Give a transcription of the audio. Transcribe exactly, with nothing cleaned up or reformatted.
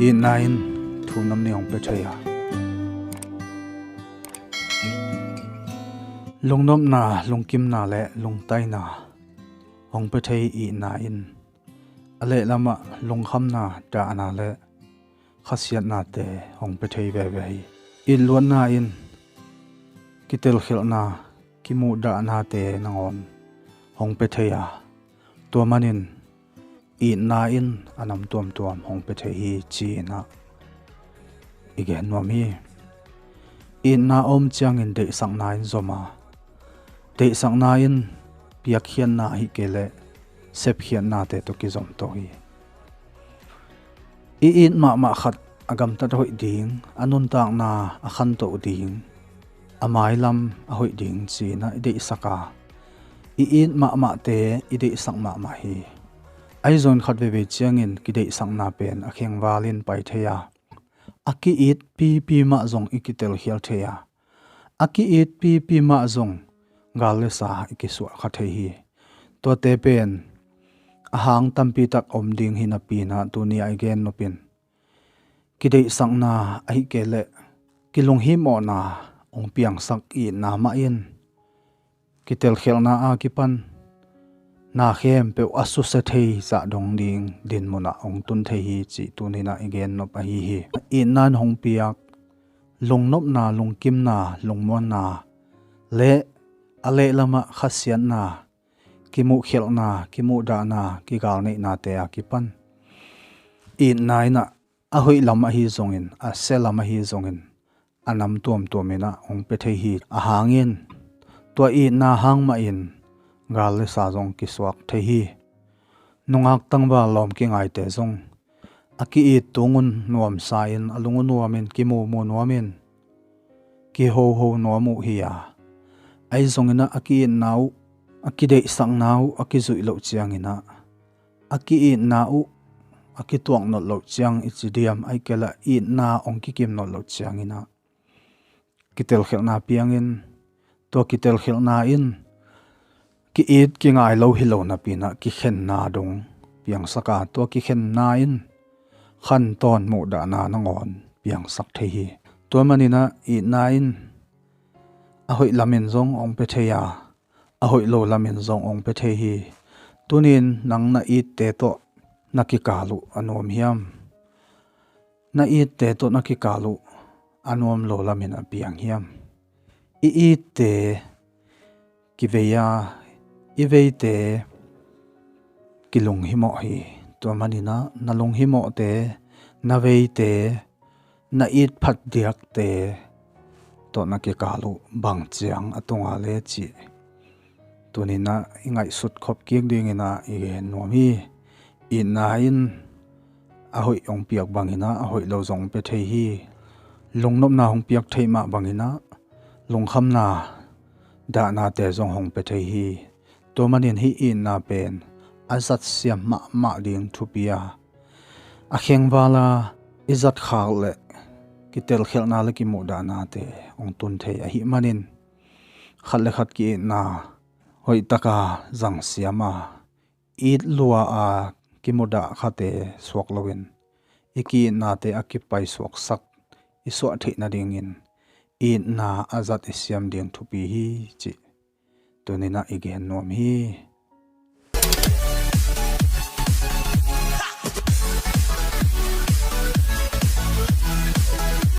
Itna in thu nam ni hong pia thei a, lungnopna, lungkimna le lungtaina hong pia thei. Itna in a lehlamah lungkhamna, dahna le khasiatnate hong pia thei veve hi. Itluatna in kitelkhialhna, kimuhdahnate nangawn hong pia thei a, tua manin itna in a nam tuamtuam hong pia thei hi, ci-in ah i gen nuam hi. Itna a om ciangin deihsakna in zom a, deihsakna in piakkhiatna ahih kei leh sepkhiatnate tawh kizom to hi. I it mahmah khat a gamtat hoih ding, a nuntakna a khantoh ding, a mailam a hoih ding ci-in ah i deihsak a, i it mahmahte i deihsak mahmah hi. Ahi zongin khat veivei ciangin kideihsakna pen a khengval in pai thei a, a ki-it pipi mah zong i kitelkhial thei a, a ki-it pipi mah zong gal le sa i kisuah kha thei hi. Tuate pen a hang tampi tak om ding hi napi-in ah tuni-ah i gen nop in, kideihsakna ahih kei leh kilunghimawhna hong piangsak itna mah in kitelkhialhna a kipan na khempeuh a susia thei zah dong ding dinmun ah hong tun thei hi, cih tuni-in ah i gen nop ahi hi. Itna in hong piak lungnopna, lungkimna, lungmuanna le a lehlamah khasiatna, kimuhkhialhna, kimuhdahna, kigalneihnate a kipan itna in ah a hoih lam ahi zongin, a sia lam ahi zongin, a nam tuamtuam in ah hong pia thei hi. A hangin tua itna hang mahin gal le sa zong kisuak thei hi. Nungak tangval lawm kingaite zong a ki-it tung un nuamsa in, a lung uh nuamin, kimumu nuamin, kihoho nuam uh hi a, ahi zongin ah a ki-itna uh, a kideihsakna uh a kizuih loh ciangin ah, a ki-itna uh a kituak nolh loh ciang i ci diam, ahih kei leh itna hong kikim nolh loh ciangin ah kitelkhialhna piangin, tua kitelkhialhna in ki-it kingai lo hi lo napi-in ah kikhenna dong piangsak a, tua kikhenna in khantawn muhdahna nangawn piangsak thei hi. Tua manin ah itna in a hoih lamin zong hong pia thei a, a hoih lo lamin zong hong pia thei hi. Tuni-in nang na itte tawh na kikal uh a nuam hiam? Na itte tawh na kikal uh a nuam lo lamin a piang hiam? I itte kivei a, i veite kilunghimawh hi. Tua manin ah na lunghimawhte, na veite, na it phat diakte tawh na kikal uh bang ciang a tung a le cih tuni-in ah i ngaihsut khop kik dingin ah i gen nuam hi. Itna in a hoih hong piak bangin ah a hoih lo zong hong pia thei hi. Lungnopna hong piak thei mah bangin ah lungkhamna, dahnate zong hong pia thei hi. Tua manin hih itna pen a zat siam mahmah ding thupi a, a khengval a, i zat khak leh kitelkhialhna le kimuhdahnate hong tun thei ahih manin, khat le khat ki-itna hoihtaka zang siam a, it lua a kimudah khate suak loin, i ki-itnate a kipaisuaksak i suah theih nadingin itna a zat i siam ding thupi hi, cih tuni-in ah i gen nuam hi.